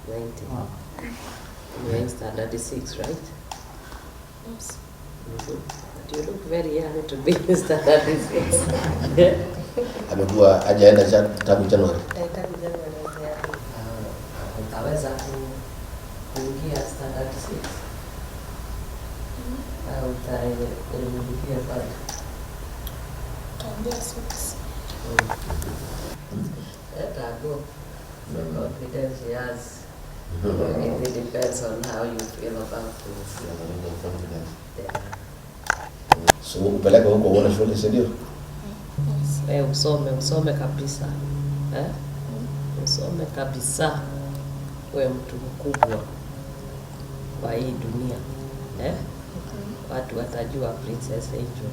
90. You're in standard 6, right? Yes. But you look very young to be in standard 6. Amekuwa hajaenda tangu Januari. Utaweza kuingia standard 6 au utaingia bado? Taingia six. Let her go. The confidence she has. It depends on how you feel about things. Yeah. So upeleke huko uone shule, si ndio? Yes. Wewe usome, usome kabisa, eh? Usome kabisa, uwe mtu mkubwa kwa hii dunia, eh? Watu watajua Princess Angel.